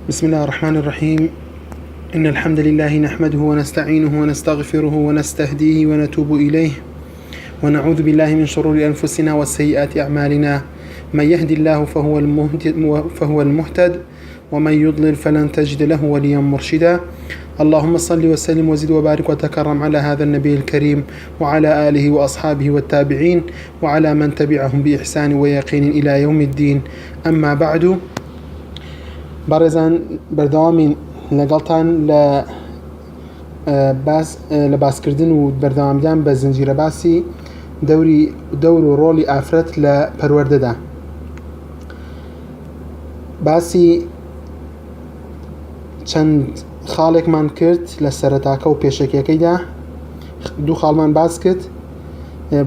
بسم الله الرحمن الرحيم إن الحمد لله نحمده ونستعينه ونستغفره ونستهديه ونتوب إليه ونعوذ بالله من شرور أنفسنا وسيئات أعمالنا من يهدي الله فهو المهتد, فهو المهتد ومن يضلل فلن تجد له وليا مرشدا اللهم صل وسلم وزد وبارك وتكرم على هذا النبي الكريم وعلى آله وأصحابه والتابعين وعلى من تبعهم بإحسان ويقين إلى يوم الدين أما بعد بەڕێزان بەردەوامین لەگەڵتان لە باس لە باسکردن و بەردەوامدان بە زنجیرە باسی دەوری دەور و ڕۆڵی ئافرەت لە پەروەردەدا باسی چەند خاڵێکمان کرد لە سەرەتاکە و پێشەکیەکەیدا دوو خاڵمان باس کرد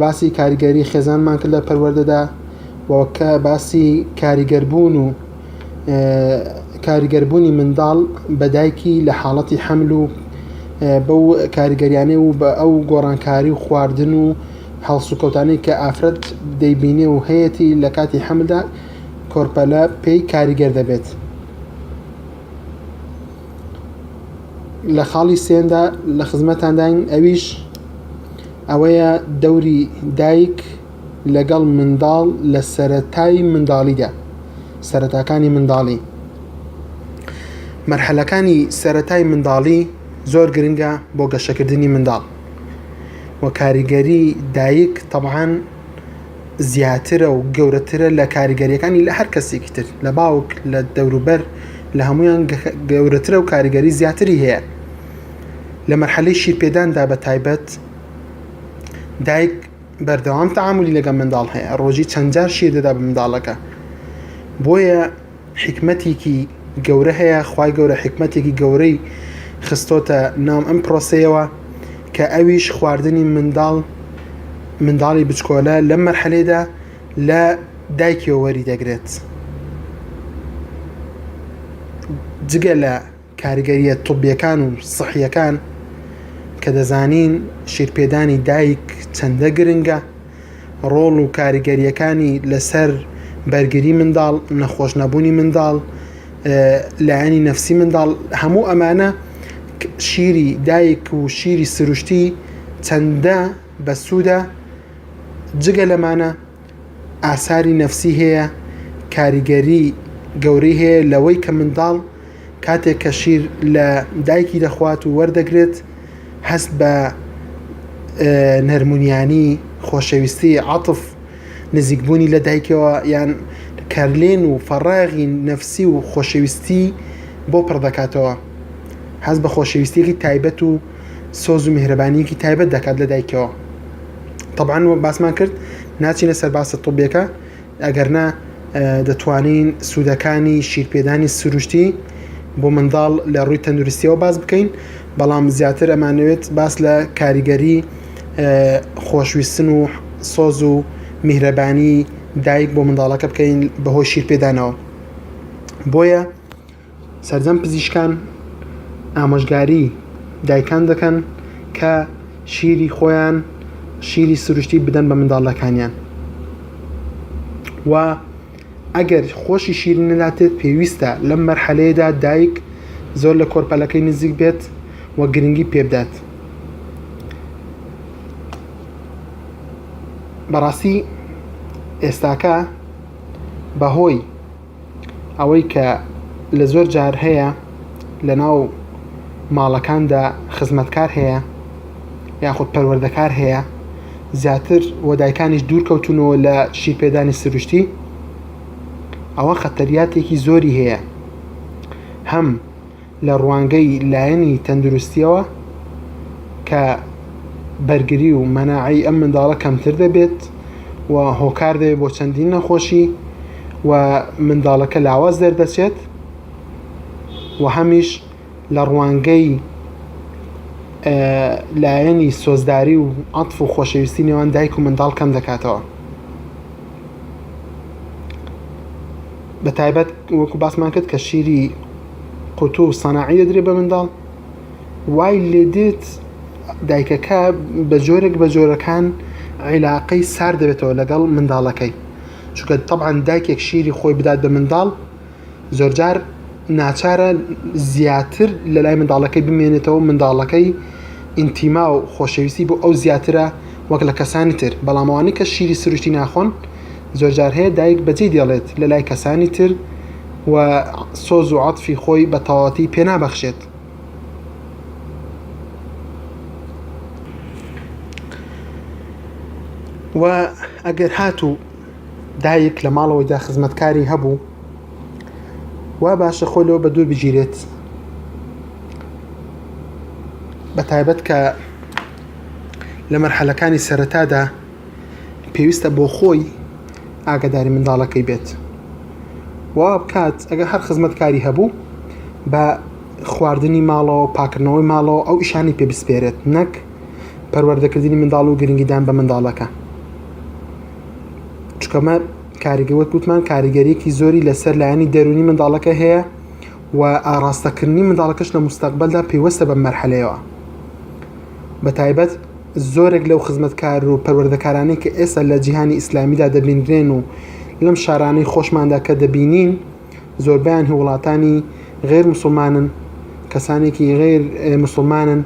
باسی کاریگەری خێزانمان کرد لە پەروەردەدا وەکە باسی کاریگەربوون و کاریگەربوونی منداڵ بە دایکی لە حاڵەتی حەمل و بەو کاریگەریانەی و بە ئەو گۆڕانکاری و خواردن و هەڵسوکەوتانەی کە ئافرەت دەیبینێ و هەیەتی لە کاتی حەملدا کۆرپەلە پێی کاریگەر دەبێت. لە خاڵی سێندا لە خزمەتانداین ئەویش ئەوەیە دەوری دایک لەگەڵ منداڵ لە سەرەتای منداڵیدا، سەرەتاکانی منداڵی. مەرحەلەکانی سەرەتای منداڵی زۆر گرنگە بۆ گەشەکردنی منداڵ و کاریگەری دایک تەبعەن زیاترە و گەورەترە لە کاریگەریەکانی لە هەر کەسێکی تر لە باوک لە دەوروبەر لە هەمویان گەورەترە و کاریگەری زیاتری هەیە لە مەرحەلەی شیرپێداندا بە تایبەت دایک بەردەوام تەعامولی لەگەڵ منداڵ هەیە ڕۆژی چەند جار شیر دەدا بە منداڵەکە بۆیە حیکمەتێکی گەورە هەیە خوای گەورە حیکمەتێکی گەورەی خستۆتە نام ئەم پرۆسەیەوە کە ئەویش خواردنی منداڵ منداڵی بچکۆلە لەم مەرحەلەیدا لە دایکیەوە وەری دەگرێت جگە لە کاریگەرییە طبیەکان و سحیەکان کە دەزانین شیرپێدانی دایک چەندە گرنگە، ڕۆڵ و کاریگەرییەکانی لەسەر بەرگری منداڵ، نەخۆش نەبوونی منداڵ، لایەنی نەفسی منداڵ، هەموو ئەمانە شیری دایک و شیری سروشتی چەندە بەسوودە، جگە لەمانە ئاساری نەفسی هەیە، کاریگەری گەورەی هەیە لەوەی کە منداڵ کاتێک کە شیر لە دایکی دەخوات و وەردەگرێت هەست بە نەرمونیانی، خۆشەویستی، عەتف، نزیکبوونی لە دایکەوە یان کەلێن و فەراغی نەفسی و خۆشەویستی بۆ پڕ دەکاتەوە. هەست بە خۆشەویستیەکی تایبەت و سۆز و میهرەبانیەکی تایبەت دەکات لە دایکەوە. تەبعەن وەک باسمان کرد ناچینە سەر باسە طبیەکە ئەگەرنا دەتوانین سوودەکانی شیرپێدانی سروشتی بۆ منداڵ لە ڕووی تەندروستیەوە باس بکەین بەڵام زیاتر ئەمانەوێت باس لە کاریگەری خۆشویستن و سۆز و میهرەبانی دایک بۆ منداڵەکە بکەین بەهۆی شیرپێدانەوە بۆیە سەرجەم پزیشکان ئامۆژگاری دایکان دەکەن کە شیری خۆیان شیری سروشتی بدەن بە منداڵەکانیان و ئەگەر خۆشی شیری نەداتێت پێویستە لەم مەرحەلەیەدا دایک زۆر لە کۆرپەلەکەی نزیک بێت و گرنگی پێبدات بەڕاستی ئێستاکە بەهۆی ئەوەی کە لە زۆر جار هەیە لە ناو ماڵەکاندا خزمەتکار هەیە یاخود پەروەردەکار هەیە زیاتر و دایکانیش دوور کەوتونەوە لە شیرپێدانی سروشتی ئەوە خەتەریاتێکی زۆری هەیە هەم لە ڕوانگەی لایەنی تەندروستییەوە کە بەرگری و مەناعەی ئەم منداڵە کەمتر دەبێت و هۆکار دەبێت بۆ چەندین نەخۆشی و منداڵەکە لاواز دەردەچێت و هەمیش لە ڕوانگەی لایەنی سۆزداری و عەتف و خۆشەویستی نێوان دایک و منداڵ کەم دەکاتەوە. بە تایبەت وەکو باسمان کرد کە شیری قوتو و سەناعی دەدرێت بە منداڵ وای لێدێت دایکەکە بە جۆرێک بە جۆرەکان عیلاقەی سار دەبێتەوە لەگەڵ منداڵەکەی چونکە طبعا دایکێک شیری خۆی بدات بە منداڵ زۆرجار ناچارە زیاتر لە لای منداڵەکەی بمێنێتەوە منداڵەکەی ئینتیما و خۆشەویستی بۆ ئەو زیاترە وەک لە کەسانی تر بەڵام ئەوانەی کە شیری سروشتی ناخۆن زۆرجار هەیە دایک بەجێی دێڵێت لە لای کەسانی تر و سۆز و عەتفی خۆی بە تەواوەتی پێ نابەخشێت. و ئەگەر هاتوو دایک لە ماڵەوەیدا خزمەتکاری هەبوو وا باشە خۆی لەوە بە دوور بگیرێت بە تایبەت کە لە مەرحەلەکانی سەرەتادا پێویستە بۆ خۆی ئاگاداری منداڵەکەی بێت وا بکات ئەگەر هەر خزمەتکاری هەبوو بە خواردنی ماڵەوە پاکردنەوەی ماڵەوە ئەو ئیشانی پێ بسپێرێت نەک پەروەردەکردنی منداڵ و گرنگیدان بە منداڵەکە چکەمە کاریگە وەک وتمان کاریگەریەکی زۆری لەسەر لایەنی دەروونی منداڵەکە هەیە و ئاراستەکردنی منداڵەکەش لە مستەقبەلدا پەیوەستە بەم مەرحەلەیەوە بە تایبەت زۆرێک لەو خزمەتکار و پەروەردەکارانەی کە ئێستا لە جیهانی ئیسلامیدا دەبینرێن و لەم شارانەی خۆشماندا کە دەبینین زۆربیان هی وڵاتانی غیر مسلمانن کەسانێکی غیر مسلمانن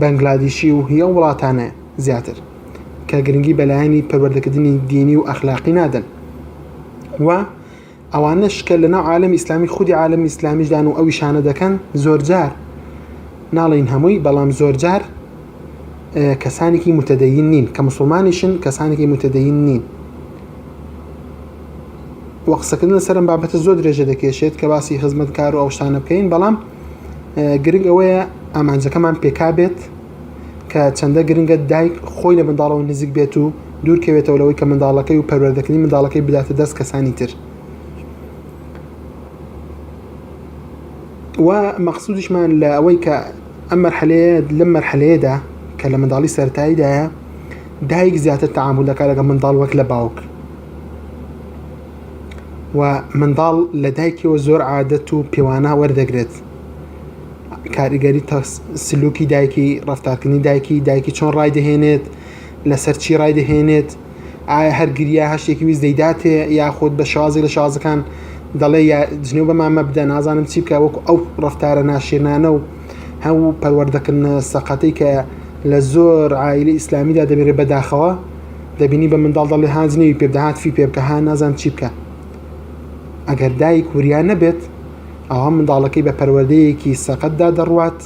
بەنگلادیشی و هی ئەو وڵاتانە زیاتر کە گرنگی بە لایەنی پەروەردەکردنی دینی و ئەخلاقی نادەن و ئەوانەش کە لەناو عالەمی ئیسلامی خودی عالەمی ئیسلامیشدان و ئەو ئیشانە دەکەن زۆرجار ناڵێین هەمووی بەڵام زۆرجار کەسانێکی متدەین نین کە مسلمانیشن کەسانێکی متدەین نین وە قسەکردن لەسەر ئەم بابەتە زۆر درێژە دەکێشێت کە باسی خزمەتکار و ئەو شتانە بکەین بەڵام گرنگ ئەوەیە ئامانجەکەمان پێکا بێت کە چەندە گرنگە دایک خۆی لە منداڵەوە نزیک بێت و دوور کەوێتەوە لەوەی کە منداڵەکەی و پەروەردەکردنی منداڵەکەی بداتە دەست کەسانی تر و مەقسودیشمان لە ئەوەی کە ئەم مەرحەلەیە لەم مەرحەلەیەدا کە لە منداڵی سەرەتاییدایە دایک زیاتر تەعامول دەکات لەگەڵ منداڵ وەک لە باوک و منداڵ لە دایکیەوە زۆر عادەت و پێوانە وەردەگرێت کاریگەری سلوکی دایکی ڕفتارکردنی دایکی دایکی چۆن ڕایدەهێنێت لەسەر چی ڕایدەهێنێت ئایا هەر گریا هەر شتێکی ویست دەیداتێ یاخود بە شێوازێک لە شێوازەکان دەڵێ یا جنێو بە مامە بدە نازانم چی بکە وەکو ئەو ڕفتارە ناشیرنانە و هەموو پەروەردەکردنە سەقەتەی کە لە زۆر عایلی ئیسلامیدا دەبێت بەداخەوە دەبینی بە منداڵ دەڵێ ها جنێوی پێ بدە ها تفی پێ بکە ها نازانم چی بکە ئەگەر دایک وریا نەبێت ئەوا منداڵەکەی بە پەروەردەیەکی سەقەتدا دەڕوات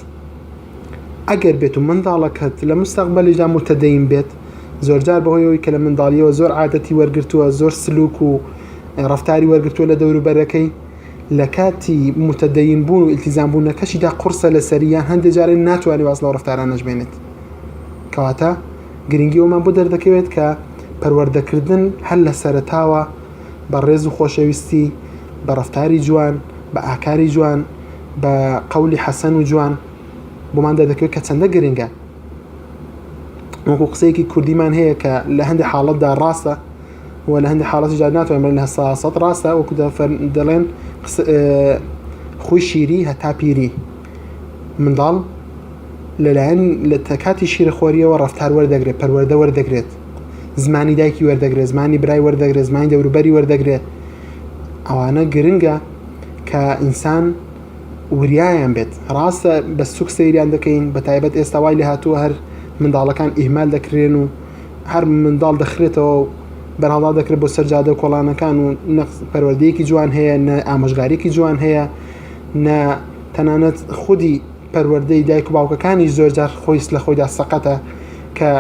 ئەگەر بێت و منداڵەکەت لە مستەقبەلیشدا متدەین بێت زۆرجار بەهۆی ئەوەی کە لە منداڵیەوە زۆر عادەتی وەرگرتووە زۆر سلوک و ڕەفتاری وەرگرتووە لە دەوروبەرەکەی لە کاتی متدەین بوون و ئیلتیزام بوونەکەشیدا قورسە لەسەری یان هەندێک جارێ ناتوانێت واز لەو ڕەفتارانەش بێنێت کەواتە گرنگی ئەومان بۆ دەردەکەوێت کە پەروەردەکردن هەر لە سەرەتاوە بە ڕێز و خۆشەویستی بە ڕەفتاری جوان بە ئاکاری جوان بە قەولی حەسەن و جوان بۆمان دەردەکەوێت کە چەندە گرنگە وەکو قسەیەکی کوردیمان هەیە کە لە هەندێک حاڵەتدا ڕاستە و لە هەندێک حاڵەتیشدا ناتوانین بڵێین لە سەد ڕاستە وەکو دەڵێن خوی شیری هەتا پیری منداڵ لەلایەن لە کاتی شیرەخۆریەوە ڕەفتار وەردەگرێت پەروەردە وەردەگرێت زمانی دایکی وەردەگرێت زمانی برای وەردەگرێت زمانی دەوروبەری وەردەگرێت ئەوانە گرنگە کە ئینسان وریایان بێت ڕاستە بە سوک سەیریان دەکەین بە تایبەت ئێستا وای لێ هاتووە هەر منداڵەکان ئیهمال دەکرێن و هەر منداڵ دەخرێتەوە و بەرهەڵا دەکرێت بۆ سەر جادە و کۆڵانەکان و نە پەروەردەیەکی جوان هەیە نە ئامۆژگاریەکی جوان هەیە نە تەنانەت خودی پەروەردەی دایک و باوکەکانی زۆرجار خۆی لە خۆیدا سەقەتە کە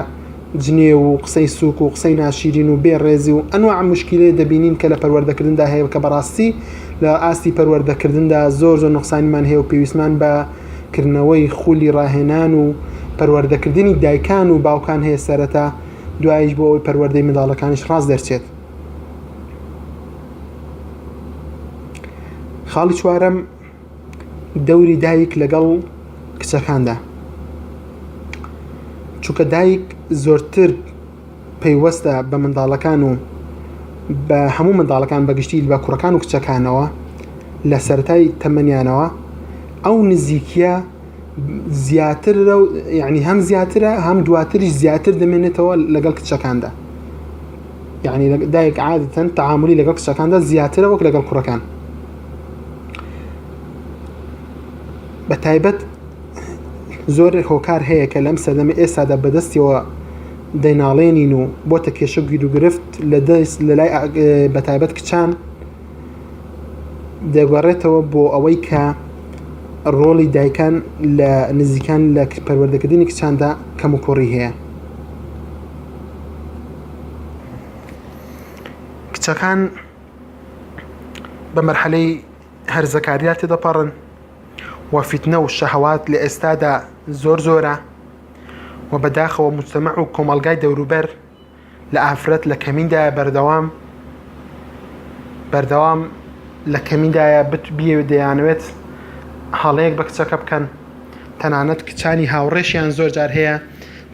جنێو و قسەی سوک و قسەی ناشیرین و بێ ڕێزی و ئەنواع موشکیلەیە دەبینین کە لە پەروەردەکردندا هەیە کە بەڕاستی لە ئاستی پەروەردەکردندا زۆر زۆر نوقسانیمان هەیە و پێویستمان بە کردنەوەی خولی ڕاهێنان و پەروەردەکردنی دایکان و باوکان هەیە سەرەتا دوایش بۆ ئەوەی پەروەردەی منداڵەکانیش ڕاست دەرچێت. خاڵی چوارەم دەوری دایک لەگەڵ کچەکاندا چونکە دایک زۆرتر پەیوەستە بە منداڵەکان و بە هەموو منداڵەکان بەگشتی بە کوڕەکان و کچەکانەوە لە سەرەتای تەمەنیانەوە ئەو نزیکیە زیاتر یعنی هەم زیاترە هەم دواتریش زیاتر دەمێنێتەوە لەگەڵ کچەکاندا یعنی دایک عادەتەن تعاملی لەگەڵ کچەکاندا زیاترە وەک لەگەڵ کوڕەکان. بە تایبەت زۆر هۆکار هەیە کە لەم سەردەمی ئێستادا بەدەستیەوە دەیناڵێنین و بۆتە کێشە و گیروگرفت لە دەست لە لای بە تایبەت کچان دەگەڕێتەوە بۆ ئەوەی کە ڕۆڵی دایکان لە نزیکان لە پەروەردەکردنی کچاندا کەم و کوڕی هەیە. کچەکان بە مەرحەلەی هەرزەکاریدا تێدەپەڕن و فیتنە و شەهەوات لە ئێستادا زۆر زۆرە و بەداخەوە موجتەمەع و کۆمەڵگای دەوروبەر لە ئافرەت لە کەمیندایە بەردەوام بەردەوام لە کەمیندایە بت بیەوێت دەیانەوێت هەڵەیەک بە کچەکە بکەن تەنانەت کچانی هاوڕێشیان زۆر جار هەیە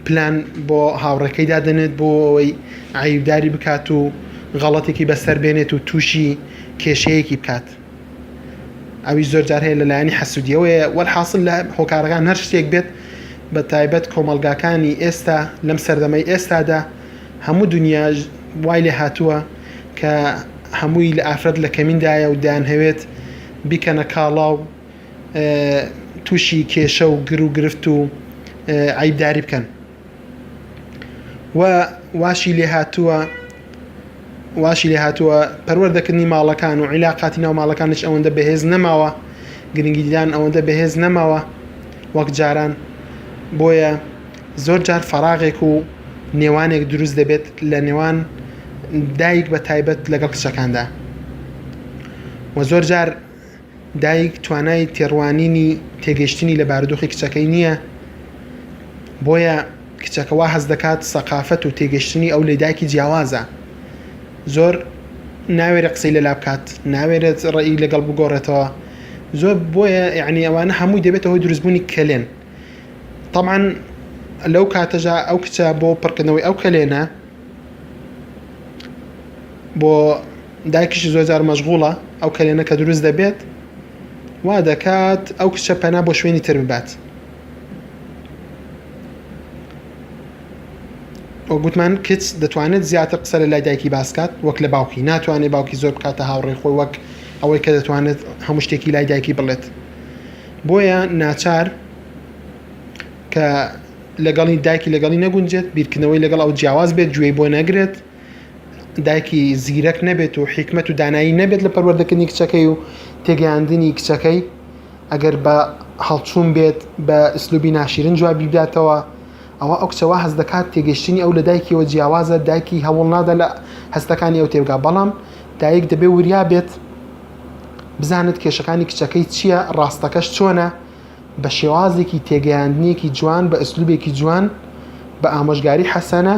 پلان بۆ هاوڕێکەی دادەنێت بۆ ئەوەی عەیبداری بکات و غەڵەتێکی بەسەر بێنێت و تووشی کێشەیەکی بکات ئەویش زۆر جار هەیە لە لایەنی حەسوودیەوەیە وەلحاسڵ لە هۆکارەکان هەر شتێک بێت بە تایبەت کۆمەڵگاکانی ئێستا لەم سەردەمەی ئێستادا هەموو دنیا وای لێ هاتووە کە هەمووی لە ئافرەت لە کەمیندایە و دەیانهەوێت بیکەنە کاڵا و تووشی کێشە و گر و گرفت و عیبداری بکەن و واشی لێ هاتووە واشی لێ هاتووە پەروەردەکردنی ماڵەکان و عیلاقاتی ناو ماڵەکانیش ئەوەندە بەهێز نەماوە گرنگیدان ئەوەندە بەهێز نەماوە وەک جاران بۆیە زۆر جار فەراغێک و نێوانێک دروست دەبێت لە نێوان دایک بە تایبەت لەگەڵ کچەکاندا و زۆر جار دایک توانای تێڕوانینی تێگەیشتنی لە بارودۆخی کچەکەی نییە، بۆیە کچەکە وا هەست دەکات سەقافەت و تێگەیشتنی ئەو لە دایکی جیاوازە، زۆر ناوێرێ قسەی لەلا بکات، ناوێرێت ڕەئی لەگەڵ بگۆڕێتەوە، زۆر بۆیە یعنی ئەوانە هەمووی دەبێتە هۆی دروستبوونی کەلێن. تەبعەن لەو کاتەشا ئەو کچە بۆ پڕکردنەوەی ئەو کەلێنە بۆ دایکیشی زۆرجار مەشغوڵە ئەو کەلێنە کە دروست دەبێت وا دەکات ئەو کچە پەنا بۆ شوێنی تر ببات وە گوتمان کچ دەتوانێت زیاتر قسە لە لای دایکی باسکات وەک لە باوکی ناتوانێت باوکی زۆر بکاتە هاوڕێ خۆی وەک ئەوەی کە دەتوانێت هەموو شتێکی لای دایکی بڵێت بۆیە ناچار کە لەگەڵی دایکی لەگەڵی نەگونجێت بیرکردنەوەی لەگەڵ ئەو جیاواز بێت گوێی بۆ نەگرێت دایکی زیرەک نەبێت و حیکمەت و دانایی نەبێت لە پەروەردەکردنی کچەکەی و تێگەیاندنی کچەکەی ئەگەر بە هەڵچوون بێت بە ئسلوبی ناشیرن جوابی بداتەوە ئەوە ئەو کچەوە هەست دەکات تێگەشتنی ئەو لە دایکیەوە جیاوازە دایکی هەوڵ نادا لە هەستەکانی ئەو تێبگا بەڵام دایک دەبێ وریا بێت بزانێت کێشەکانی کچەکەی چییە ڕاستەکەش چۆنە بە شێوازێکی تێگەیاندنێکی جوان بە ئسلوبێکی جوان بە ئامۆژگاری حەسەنە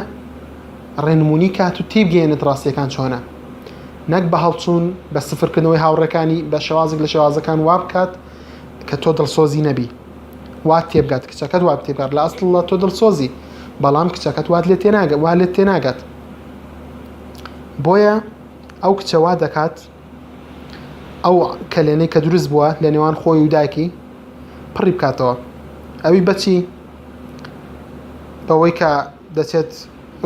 ڕێنمونی کات و تێبگەیەنێت ڕاستیەکان چۆنە نەک بە هەڵچوون بە سفرکردنەوەی هاوڕێکانی بە شێوازێک لە شێوازەکان وا بکات کە تۆ دڵسۆزی نەبی وات تێبگات کچەکەت وا تێبگات لە ئەسڵدا تۆ دڵسۆزی بەڵام کچەکەت وات لێ تێناگە وا لێت تێناگات بۆیە ئەو کچە وا دەکات ئەو کەلێنەی کە دروست بووە لە نێوان خۆی و دایکی پڕی بکاتەوە ئەوی بەچی بەوەی کە دەچێت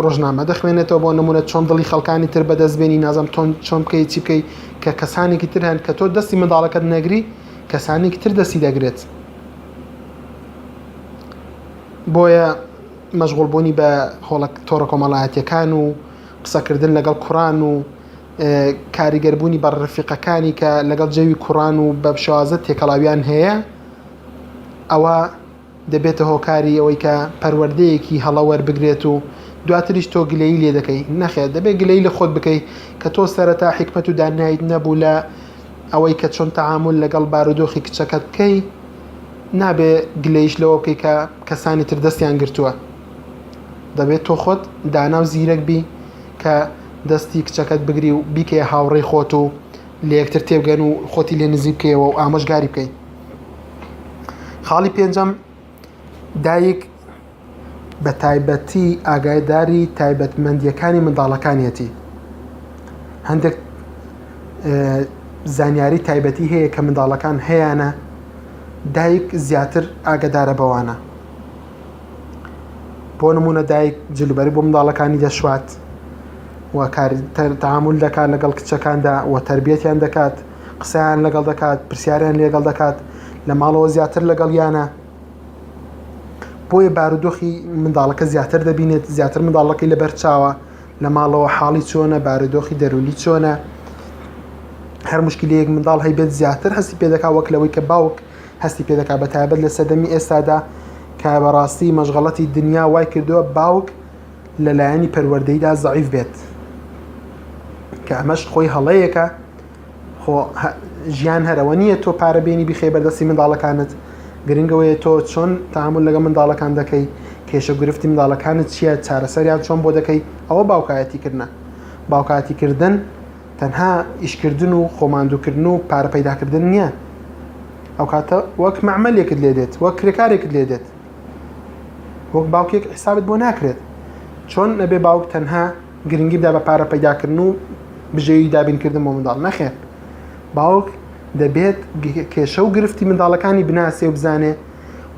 ڕۆژنامە دەخوێنێتەوە بۆ نمونە چۆن دڵی خەڵکانی تر بەدەست بێنی نازم تۆن چۆن بکەی چی بکەی کە کەسانێکی تر هەن کە تۆ دەستی منداڵەکەت نەگری کەسانێکی تر دەستی دەگرێت بۆیە مەشغوڵبوونی بە هۆڵە تۆڕە کۆمەڵایەتیەکان و قسەکردن لەگەڵ کوڕان و کاریگەربوونی بە ڕفیقەکانی کە لەگەڵ جەوی کوڕان و بە شێوازە تێکەڵاویان هەیە ئەوە دەبێتە هۆکاری ئەوەی کە پەروەردەیەکی هەڵە وەربگرێت و دواتریش تۆ گلەیی لێ دەکەی نەخێر دەبێت گلەیی لە خۆت بکەی کە تۆ سەرەتا حیکمەت و داناییت نەبوو لە ئەوەی کە چۆن تەعامول لەگەڵ بارودۆخی کچەکەت بکەی نابێ گلەیش لەوە بکەی کە کەسانی تر دەستیان گرتووە دەبێت تۆ خۆت دانا و زیرەک بی کە دەستی کچەکەت بگری و بیکەیە هاوڕێی خۆت و لە یەکتر تێبگەن و خۆتی لێ نزیک بکەیەوە و ئامۆژگاری بکەی خاڵی پێنجەم دایک بە تایبەتی ئاگایداری تایبەتمەندیەکانی منداڵەکانیەتی هەندێک زانیاری تایبەتی هەیە کە منداڵەکان هەیانە دایک زیاتر ئاگدارە بەوانە بۆ نمونە دایک جلوبەرگ بۆ منداڵەکانی دەشوات و تەعامول دەکات لەگەڵ کچەکاندا و تربیەتیان دەکات قسەیان لەگەڵ دەکات پرسیاریان لەگەڵ دەکات لە ماڵەوە زیاتر لەگەڵیانە بۆیە بارودۆخی منداڵەکە زیاتر دەبینێت زیاتر منداڵەکەی لەبەر چاوە لە ماڵەوە حاڵی چۆنە بارودۆخی دەروونی چۆنە هەر مشکلەیەک منداڵ هەیبێت زیاتر هەستی پێدەکا وەک لەوەی کە باوک هەستی پێدەکا بە تایبەت لە سەردەمی ئێستادا کە بەڕاستی مەشغەڵەتی دنیا وای کردووە باوک لە لایەنی پەروەردەیدا زەعیف بێت کە ئەمەش خۆی هەڵەیەکە خۆ ژیان هەرەوە نییە تۆ پارە بێنی بیخەی بەردەستی منداڵەکانت گرنگەوەیە تۆ چۆن تەعامول لەگەڵ منداڵەکان دەکەی کێشە گرفتی منداڵەکانت چییە چارەسەریان چۆن بۆ دەکەی ئەوە باوکایەتیکردە باوکایەتیکردن تەنها ئیشکردن و خۆماندووکردن و پارە پەیداکردن نییە ئەو کاتە وەک مەعمەلێکت لێ دێت وەک کرێکارێکت لێ دێت وەک باوکێک حسابت بۆ ناکرێت چۆن ئەبێ باوک تەنها گرنگی بدا بە پارە پەیداکردن و بژێوی دابینکردن بۆ منداڵ نەخێر باوک دەبێت کێشە و گرفتی منداڵەکانی بناسێ و بزانێ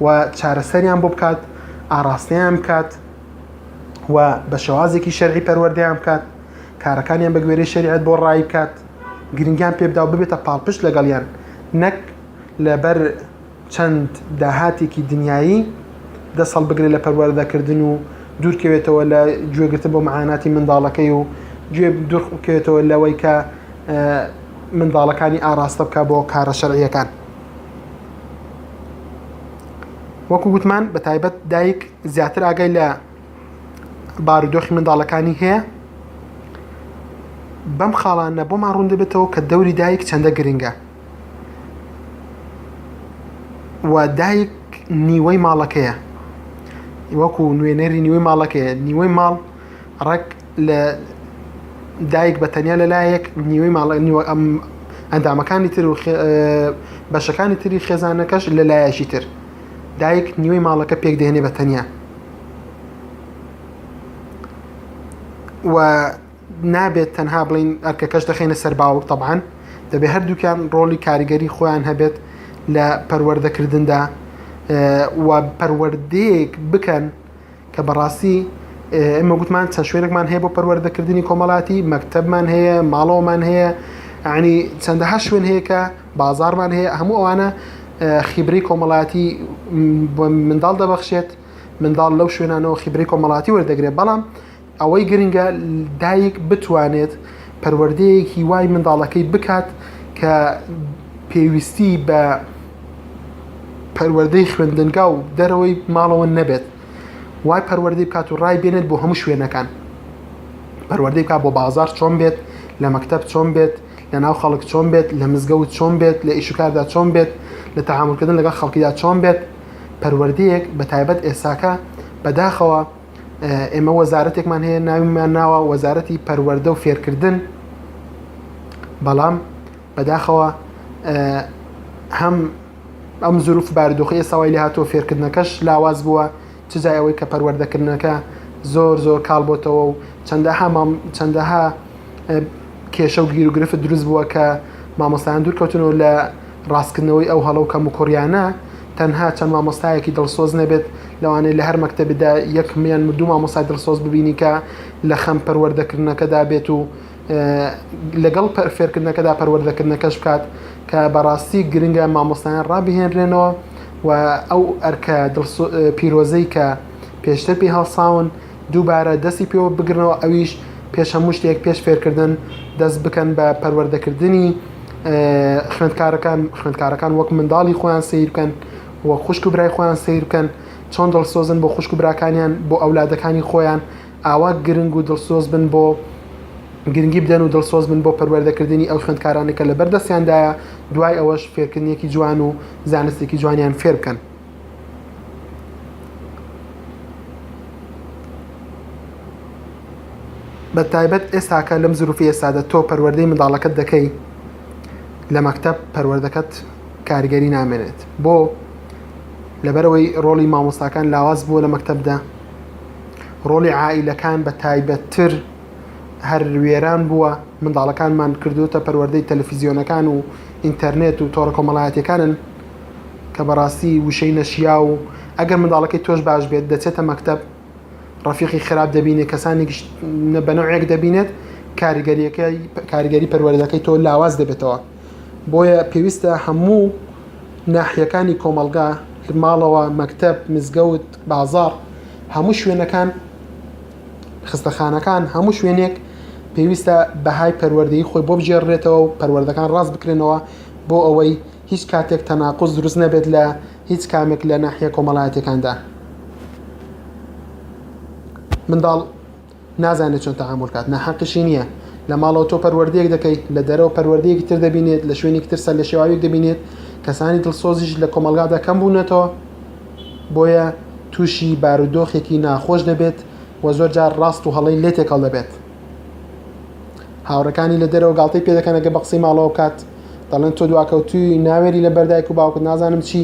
و چارەسەریان بۆ بکات ئاراستەیان بکات و بە شێوازێکی شەرعی پەروەردەیان بکات کارەکانیان بە گوێرەی شەریعەت بۆ ڕایی بکات گرنگیان پێ بدا و ببێتە پاڵپشت لەگەڵیان نەک لەبەر چەند داهاتێکی دنیایی دەست هەڵبگرێت لە پەروەردەکردن و دوورکەوێتەوە لە گوێگرتن بۆ معاناتی منداڵەکەی و گوێ دوورکەوێتەوە لەوەی کە منداڵەکانی ئاراستە بکە بۆ کارە شەرعیەکان وەکو گوتمان بە تایبەت دایک زیاتر ئاگای لە بارودۆخی منداڵەکانی هەیە بەم خاڵانە بۆمان ڕوون دەبێتەوە کە دەوری دایک چەندە گرنگە و دایک نیوەی ماڵەکەیە وەکو نوێنەری نیوەی ماڵەکەیە نیوەی ماڵ ڕێک لە دایک بە تەنیا لەلایەک نیوەی ماڵ نیوە ئەم ئەندامەکانی تر و بەشەکانی تری خێزانەکەش لەلایەکی تر دایک نیوەی ماڵەکە پێک دێنێ بە تەنیا و نابێت تەنها بڵین ئەرکەکەش دەخەینە سەر باوک تەبعەن دەبێت هەردووکیان ڕۆڵی کاریگەری خۆیان هەبێت لە پەروەردەکردندا و پەروەردەیەک بکەن کە بەڕاستی ئێمە گوتمان چەند شوێنێکمان هەیە بۆ پەروەردەکردنی کۆمەڵاتی مەکتەبمان هەیە ماڵەوەمان هەیە ینی چەندەها شوێن هەیە کە بازارمان هەیە هەموو ئەوانە خیبرەی کۆمەڵاتی بۆ منداڵ دەبەخشێت منداڵ لەو شوێنانەوە خیبرەی کۆمەڵاتی وەردەگرێت بەڵام ئەوەی گرنگە دایک بتوانێت پەروەردەیەکی وای منداڵەکەی بکات کە پێویستی بە پەروەردەی خوێندنگا و دەرەوەی ماڵەوە نەبێت وای پەروەردەی بکات و ڕای بێنێت بۆ هەموو شوێنەکان پەروەردەی بکات بۆ بازار چۆن بێت لە مەکتەب چۆن بێت لە ناو خەڵک چۆن بێت لە مزگەوت چۆن بێت لە ئیشوکاردا چۆن بێت لە تەعامولکردن لەگەڵ خەڵکیدا چۆن بێت پەروەردەیەک بە تایبەت ئێساکە بەداخەوە ئێمە وەزارەتێکمان هەیە ناویمان ناوە وەزارەتی پەروەردە و فێرکردن بەڵام بەداخەوە هەم ئەم زروف بارودۆخی ئێستا وای لێهاتووە فێرکردنەکەش لاواز بووە چ جای ئەوەی کە پەروەردەکردنەکە زۆر زۆر کاڵ بۆتەوە و چەندەها مام چەندەها کێشە و گیروگرفت دروست بووە کە مامۆستایان دوورکەوتنەوە لە ڕاستکردنەوەی ئەو هەڵە و کەموکوڕیانە تەنها چەند مامۆستایەکی دڵسۆز نەبێت لەوانەیە لە هەر مەکتەبێدا یەک یان دوو مامۆستای دڵسۆز ببینی کە لە خەم پەروەردەکردنەکەدا بێت و لەگەڵ فێرکردنەکەدا پەروەردەکردنەکەش بکات کە بەڕاستی گرنگە مامۆستایان ڕابهێنرێنەوە و ئەو ئەرکە پیرۆزەی کە پێشتر پێی هەڵساون دووبارە دەستی پێوە بگرنەوە ئەویش پێش هەموو شتێک پێش فێرکردن دەست بکەن بە پەروەردەکردنی خوێندکارەکان خوێندکارەکان وەک منداڵی خۆیان سیر بکەن وەک خوشک و برای خۆیان سیر بکەن چۆن دڵسۆزن بۆ خوشک و براکانیان بۆ ئەولادەکانی خۆیان ئاوا گرنگ و دڵسۆز بن بۆ گرنگی بدەن و دڵسۆز بن بۆ پەروەردەکردنی ئەو خوێندکارانەی کە لەبەر دەستیاندایە دوای ئەوەش فێرکردنێکی جوان و زانستێکی جوانیان فێر بکەن. بە تایبەت ئێستاکە لەم زروفی ئێستادا تۆ پەروەردەی منداڵەکەت دەکەی لە مەکتەب پەروەردەکەت کاریگەری نامێنێت بۆ لەبەرەوەی ڕۆڵی مامۆستاکان لاواز بووە لە مەکتەبدا ڕۆڵی عائیلەکان بە تایبەتتر هەر وێران بووە منداڵەکانمان کردوتە پەروەردەی تەلەفیزیۆنەکان و ئینتەرنێت و تۆڕە کۆمەڵایەتەکانن کە بەڕاستی وشەی نەشیا و ئەگەر منداڵەکەی تۆش باش بێت دەچێتە مەکتەب ڕەفیقی خراپ دەبینێت کەسانێکیش بە نەوعێک دەبینێت کاریگەریەکەی کاریگەری پەروەردەکەی تۆ لاواز دەبێتەوە بۆیە پێویستە هەموو. ناحیەکانی کۆمەڵگا، ماڵەوە، مەکتەب، مزگەوت، بازاڕ، هەموو شوێنەکان، خستەخانەکان، هەموو شوێنێک پێویستە بەهای پەروەردەیی خۆی بۆ بگێڕرێتەوە و پەروەردەکان ڕاست بکرێنەوە بۆ ئەوەی هیچ کاتێک تەناقوز دروست نەبێت لە هیچ کامێک لە ناحیە کۆمەڵایەتیەکاندا. منداڵ نازانێت چۆن تەعامول کات، ناحەقیشی نییە. لە ماڵەوە تۆ پەروەردەیەک دەکەیت، لە دەرەوە پەروەردەیەکی تر دەبینێت، لە شوێنێکی تر سەرلێشێواویەک دەبینێت. کەسانی دڵسۆزیش لە کۆمەڵگادا کەم بوونەتەوە، بۆیە تووشی بارودۆخێکی ناخۆش دەبێت و زۆرجار ڕاست و هەڵەی لێ تێکەڵ دەبێت. هاوڕێکانی لە دەرەوە گاڵتەی پێ دەکەن ئەگەر بە قسەی ماڵەوە بکات، دەڵێن تۆ دواکەوتووی، ناوێری لەبەر دایک و باوکت نازانم چی،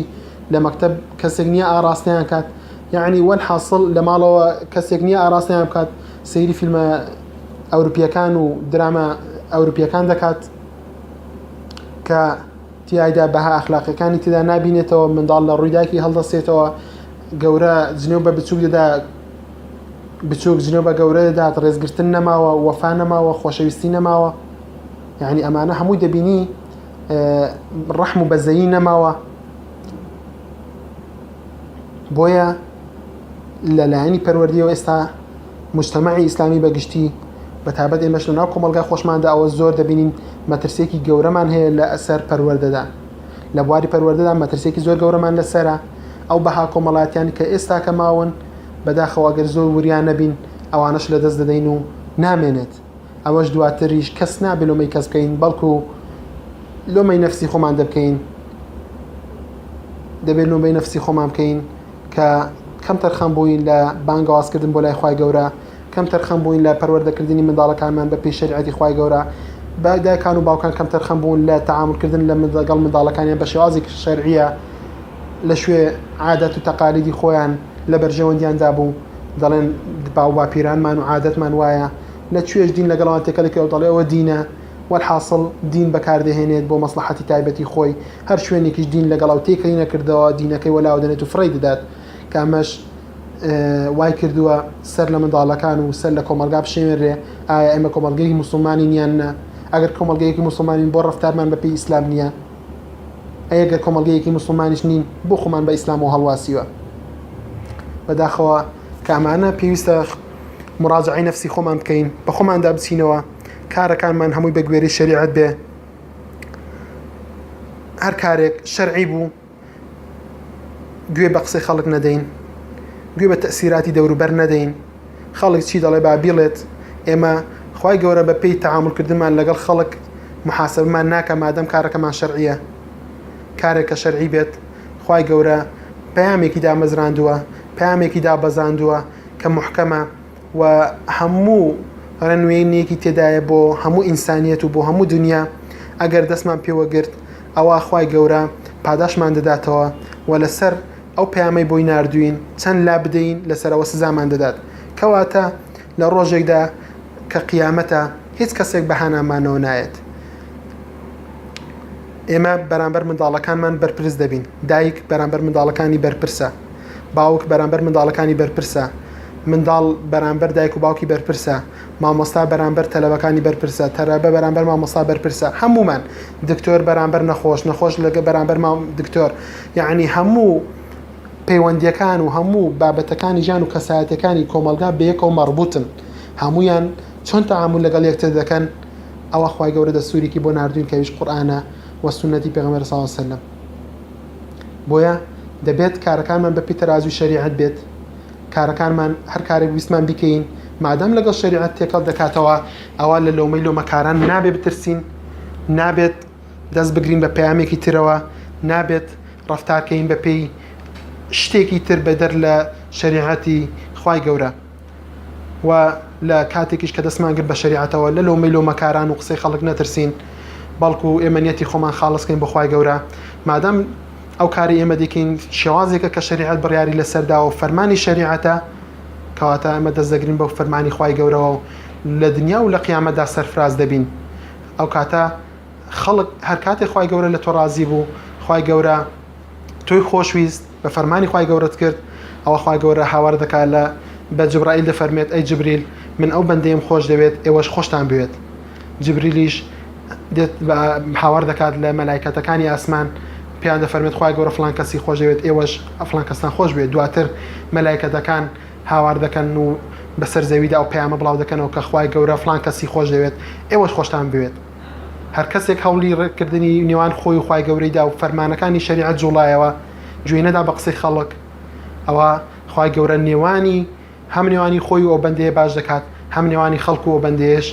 لە مەکتەب کەسێک نییە ئاڕاستەیان کات. یەعنی وەلحاسڵ لە ماڵەوە کەسێک نییە ئاراستەیان بکات سەیری فیلمە ئەوروپیەکان و دراما ئەوروپیەکان دەکات کە تیایدا بەها ئەخلاقیەکانی تێدا نابینێتەوە منداڵ لە ڕووی دایکی هەڵدەستێتەوە گەورە جنێو بە بچووک دەدا بچووک جنێو بە گەورە دەدات ڕێزگرتن نەماوە وەفا نەماوە خۆشەویستی نەماوە یعنی ئەمانە هەمووی دەبینی ڕەحم و بەزەیی نەماوە بۆیە لە لایەنی پەروەردیەوە ئێستا مجتەمەعی ئیسلامی بە گشتی بە تایبەت ئێمەش لە ناو کۆمەڵگای خۆشماندا ئەوە زۆر دەبینین مەترسیەکی گەورەمان هەیە لە ئەسەر پەروەردەدا لە بواری پەروەردەدا مەترسیەکی زۆر گەورەمان لەسەرە ئەو بەها کۆمەڵاتیان کە ئێستا کە ماون بەداخەوە گەر زۆر وریا نەبین ئەوانەش لەدەست دەدەین و نامێنێت ئەوەش دواتریش کەس نابێ لۆمەی کەس بکەین بەڵکو لۆمەی نەفسی خۆمان دەبکەین دەبێت لۆمەی نەفسی خۆمان بکەین کە کەم تەرخەم بووین لە بانگەوازکردن بۆ لای خوای گەورە کەم تەرخەم بووین لە پەروەردەکردنی منداڵەکانمان بە پێی شەریعەتی خوای گەورە دایکان و باوکان کەم تەرخەم بوون لە تەعامولکردن لە لەگەڵ منداڵەکانیان بە شێوازێکی شەرعیە لە شوێ عادەت و تەقالیدی خۆیان لە بەرژەوەندیاندا بوو دەڵێن باوباپیرانمان و عادەتمان وایە لە کوێش دین لەگەڵ ئەوان تێکەڵی کە دەڵێ ئەوە دینە وەلحاسڵ دین بەکاردەهێنێت بۆ مەسڵەحەتی تایبەتی خۆی هەر شوێنێکیش دین لەگەڵ ئەو تێکەڵی نەکردەوە دینەکەی وەلاوە دەنێت و فڕێی دەدات کە ئەمەش وای کردووە سەر لە منداڵەکان و سەر لە کۆمەڵگا بشێوێنرێ ئایا ئێمە کۆمەڵگەیەکی موسڵمانین یان نا ئەگەر کۆمەڵگەیەکی موسڵمانین بۆ ڕەفتارمان بەپێی ئیسلام نییە ئەی ئەگەر کۆمەڵگەیەکی موسڵمانیش نین بۆ خۆمان بە ئیسلامەوە هەڵواسیوە بەداخەوە کە ئەمانە پێویستە مراجعەی نەفسی خۆمان بکەین بە خۆماندا بچینەوە کارەکانمان هەمووی بە گوێرەی شەریعەت بێ هەر کارێک شەرعی بوو گوێ بە قسەی خەڵک نەدەین گوێ بە تەسیراتی دەوروبەر نەدەین خەڵک چی دەڵێ با بیڵێت ئێمە خوای گەورە بە پێی تەعامولکردنمان لەگەڵ خەڵک محاسبەمان ناکە مادەم کارەکەمان شەرعیە کارێک کە شەرعی بێت خوای گەورە پەیامێکی دامەزراندووە پەیامێکی دابەزاندووە کە محکەمە و هەموو ڕێنوێنیەکی تێدایە بۆ هەموو ئینسانیەت و بۆ هەموو دنیا ئەگەر دەستمان پێوە گرت ئەوا خوای گەورە پاداشمان دەداتەوە و لەسەر ئەو پەیامەی بۆی ناردووین چەند لا بدەین لەسەر ئەوە سزامان دەدات کەواتە لە ڕۆژێکدا کە قیامەتە هیچ کەسێک بە هانامانەوە نایەت ئێمە بەرامبەر منداڵەکانمان بەرپرس دەبین دایک بەرامبەر منداڵەکانی بەرپرسە باوک بەرامبەر منداڵەکانی بەرپرسە منداڵ بەرامبەر دایک و باوکی بەرپرسە مامۆستا بەرامبەر تەلەبەکانی بەرپرسە تەلەبە بەرامبەر مامۆستا بەرپرسە هەموومان دکتۆر بەرامبەر نەخۆش نەخۆش لەگە بەرامبەر مام دکتۆر یعنی هەموو پەیوەندیەکان و هەموو بابەتەکانی ژیان و کەسایەتەکانی کۆمەڵگا بەیەکەوە مەڕبوتن هەمویان چۆن تەعامول لەگەڵ یەکتر دەکەن ئەوە خوای گەورە دەستوریکی بۆ ناردوین کە ئەویش قورئانە و سوننەتی پێغەمبەر صلی اللە علیە وسلم بۆیە دەبێت کارەکانمان بەپێی تەرازوی شەریعەت بێت کارەکانمان هەر کارێک ویستمان بیکەین مادام لەگەڵ شەریعەت تێکەڵ دەکاتەوە ئەوە لە لۆمەی لۆمەکاران نابێت بترسین نابێت دەست بگرین بە پەیامێکی ترەوە نابێت ڕفتارکەین بە پێی شتێکی تر بەدەر لە شەریعەتی خوای گەورە و لە کاتێکیش کە دەستمان گرت بە شەریعەتەوە لە لۆمەی لۆمەکاران و قسەی خەڵک نەترسین بەڵکو ئێمە نیەتی خۆمان خاڵس کەین بۆ خوای گەورە مادام ئەو کاری ئێمە دەکەین شێوازێکە کە شەریعەت بڕیاری لەسەر داوە فەرمانی شەریعەتە کەواتە ئەمە دەست دەگرین بەو فەرمانی خوای گەورەوە و لە دنیا و لە قیامەتدا سەرفراز دەبین ئەو کاتە خەڵک هەر کاتێ خوای گەورە لە تۆ ڕازی بوو خوای گەورە تۆی خۆشویست بە فەرمانی خوای گەورەت کرد ئەوە خوای گەورە هاوار دەکات لە بە جبرائیل دەفەرمێت ئەی جبریل من ئەو بەندەیەم خۆش دەوێت ئێوەش خۆشتان بوێت جبریلیش دێت هاوار دەکات لە مەلایکەتەکانی ئاسمان. پێیان دەفەرمێت خوای گەورە فڵان کەسی خۆش دەوێت ئێوەش فڵان کەستان خۆش بوێت دواتر مەلایکەتەکان هاوار دەکەن و بەسەر زەویدا ئەو پەیامە بڵاو دەکەنەوە کە خوای گەورە فڵان کەسی خۆش دەوێت ئێوەش خۆشتان بوێت. هەر کەسێک هەوڵی ڕێککردنی نێوان خۆی و خوای گەورەی دا و فەرمانەکانی شەریعەت جوڵایەوە گوێی نەدا بە قسەی خەڵک ئەوا خوای گەورە نێوانی هەم نێوانی خۆی و ئەو بەندەیە باش دەکات هەم نێوانی خەڵک و ئەو بەندەیەش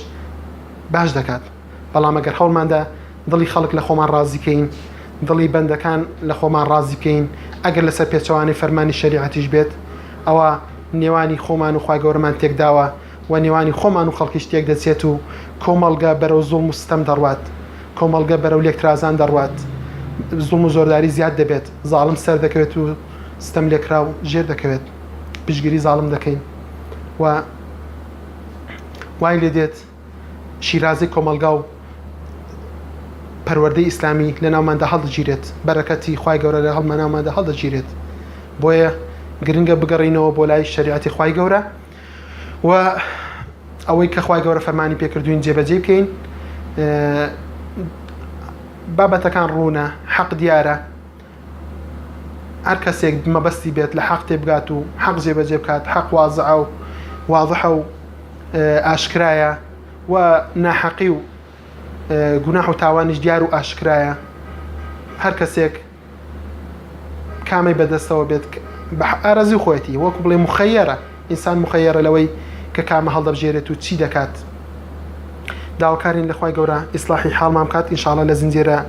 باش دەکات بەڵام ئەگەر هەوڵماندا دڵی خەڵک لە خۆمان ڕازی کەین دڵی بەندەکان لە خۆمان ڕازی بکەین ئەگەر لەسەر پێچەوانەی فەرمانی شەریعەتیش بێت ئەوە نێوانی خۆمان و خوای گەورەمان تێکداوە و نێوانی خۆمان و خەڵکیش تێکدەچێت و کۆمەڵگە بەرەو زوڵم و ستەم دەڕوات، کۆمەڵگە بەرەو لێکترازان دەڕوات، زوڵم و زۆرداری زیاد دەبێت، زاڵم سەردەکەوێت و ستەملێکراو ژێر دەکەوێت، پشتگیری زاڵم دەکەین و وای لێدێت شیرازەی کۆمەڵگا و پەروەردەی ئیسلامی لە ناوماندا هەڵدەگیرێت، بەرەکەتی خوای گەورە لە ناوماندا هەڵدەگیرێت. بۆیە گرنگە بگەڕێینەوە بۆ لای شەریعەتی خوای گەورە. و ئەوەی کە خوای گەورە فەرمانی پێکردوین جێبەجێ بکەین بابەتەکان ڕوونە حەق دیارە هەر کەسێک مەبەستی بێت لە حەق تێبگات و حەق جێبەجێ بکات حەق وازعە و واضحە و ئاشکرایە و ناحەقی و گوناح و تاوانیش دیار و ئاشکرایە هەر کەسێک کامەی بەدەستەوە بێت بە ئارەزوی خۆیەتی وەکو بڵێ مخەیەرە ئینسان مخەیەرە لەوەی کە کامە هەڵدەبژێرێت و چی دەکات داواکارین لە خوای گەورە ئیسلاحی حاڵمان بکات ئینشاءاللە لە زنجیرە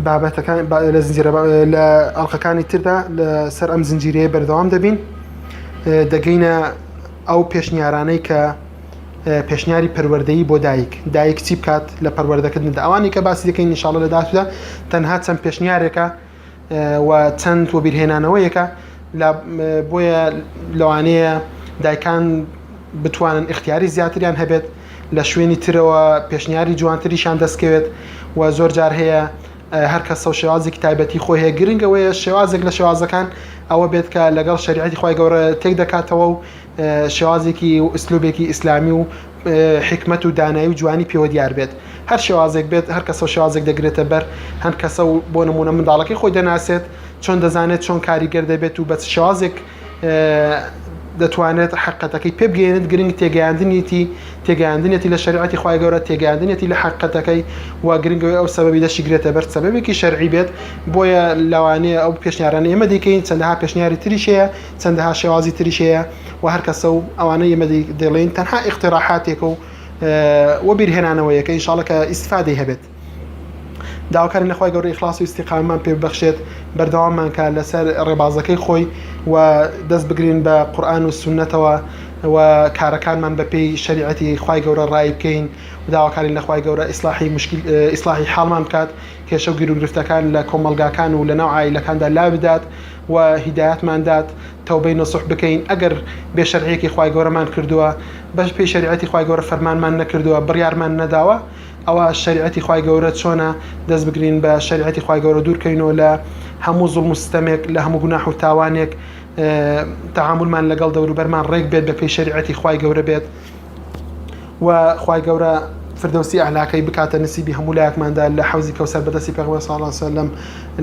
بابەتەکان لە زنجیرە لە ئەڵلقەکانی تردا لەسەر ئەم زنجیرەیە بەردەوام دەبین دەگەینە ئەو پێشنیارانەی کە پێشنیاری پەروەردەیی بۆ دایک، دایک چی بکات لە پەروەردەکردندا، ئەوانەی کە باسی دەکەین ان شاء اللە لە داهاتوودا تەنها چەند پێشنیارێکە و چەند وەبیرهێنانەوەیەکە بۆیە لەوانەیە دایکان بتوانن ئیختیاری زیاتریان هەبێت لە شوێنی ترەوە پێشنیاری جوانتریشان دەستکەوێت و زۆر جار هەیە هەر کەسە و شێوازێکی تایبەتی خۆی هەیە گرنگ ئەوەیە شێوازێک لە شێوازەکان ئەوە بێت کە لەگەڵ شەریعەتی خوای گەورە تێک دەکاتەوە و شێوازێکی و ئسلوبێکی ئیسلامی و حیکمەت و دانایی و جوانی پێوە دیار بێت هەر شێوازێک بێت هەر کەسە و شێوازێک دەگرێتە بەر هەند کەسە و بۆ نمونە منداڵەکەی خۆی دەناسێت چۆن دەزانێت چۆن کاریگەر دەبێت و بە شێوازێک دەتوانێت حقەتەکەی پێ بگەێنێت گرنگ تێگەیاندنیتی تێگەیاندنێتی لە شەریعەتی خوای گەورە تێگەیاندنێتی لە حقەتەکەی و گرنگەوەی ئەو سەبەبی دەشی گرێتە بەر سەبەبێکی شەرعی بێت بۆیە لەوانەیە ئەو پێشنیارانە ئێمە دەیکەین چەندەها پێشنیاری تریش هەیە چەندەها شێوازی تریش هەیە و هەر کەسە و ئەوانەی ئێمە دەڵێین تەنها ئیقتراحاتێکە و وەبیرهێنانەوەیەکە ئینشاڵڵە کە ئیسفادەی هەبێت داواکارین لە خوای گەورە ئیخلاص و ئیستیقامەمان پێ ببەخشێت بەردەواممان کا لەسەر ڕێبازەکەی خۆی و دەست بگرین بە قورئان و سوننەتەوە و کارەکانمان بەپێی شەریعەتی خوای گەورە ڕایی بکەین و داواکارین لە خوای گەورە ئیسلاحی مشکل ئیسلاحی حاڵمان بکات کێشە و گیروگرفتەکان لە کۆمەڵگاکان و لەناو عایلەکاندا لابدات و هیدایەتمان دات تەوبەی نصوح بکەین ئەگەر بێ شەرعیەکی خوای گەورەمان کردووە بەش پێی شەریعەتی خوای گەورە فەرمانمان نەکردووە بڕیارمان نەداوە ئەوە شەریعەتی خوای گەورە چۆنە دەست بگرین بە شەریعەتی خوای گەورە دوورکەینەوە لە هەموو زوڵم و ستەمێک لە هەموو گوناح و تاوانێک تەعامولمان لەگەڵ دەوروبەرمان ڕێک بێت بە پێی شەریعەتی خوای گەورە بێت و خوای گەورە فردەوسی ئەعلاکەی بکاتە نسیبی هەموو لایەکماندا لە حەوزی کەوسەر بەدەستی پێغەمبەر صلی اللە علیه وسلم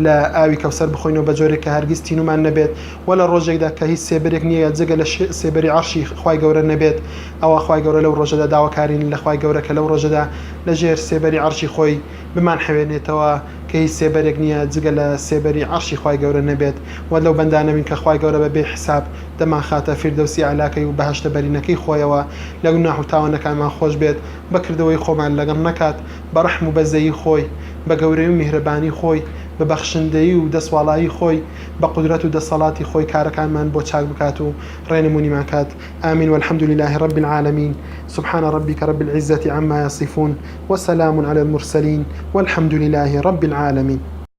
لە ئاوی کەوسەر بخۆینەوە بە جۆرێک کە هەرگیز تینومان نەبێت و لە ڕۆژێکدا کە هیچ سێبەرێک نییە جگە لە سێبەری عەرشی خوای گەورە نەبێت ئەوا خوای گەورە لەو ڕۆژەدا داواکارین لە خوای گەورە کە لەو ڕۆژەدا لە ژێر سێبەری عەرشی خۆی بمانحەوێنێتەوە کە هیچ سێبەرێک نییە جگە لە سێبەری عەرشی خوای گەورە نەبێت و لەو بەندانە بین کە خوای گەورە بە بێ حساب دەمانخاتە فیردەوسی ئەعلاکەی و بەهەشتە بەرینەکەی خۆیەوە لە گوناح و تاوانەکانمان خۆش بێت بە کردەوەی خۆمان لەگەڵ نەکات بە ڕەحم و بەزەیی خۆی بە گەورەی و میهرەبانی خۆی بە بەخشندەیی و دەستواڵایی خۆی بە قودرەت و دەسەڵاتی خۆی کارەکانمان بۆ چاک بکات و ڕێنمونیمان کات آمین والحمد لله رب العالمین سبحان ربک رب العزة عما یصفون وسلام علی المرسلین والحمد لله رب العالمین.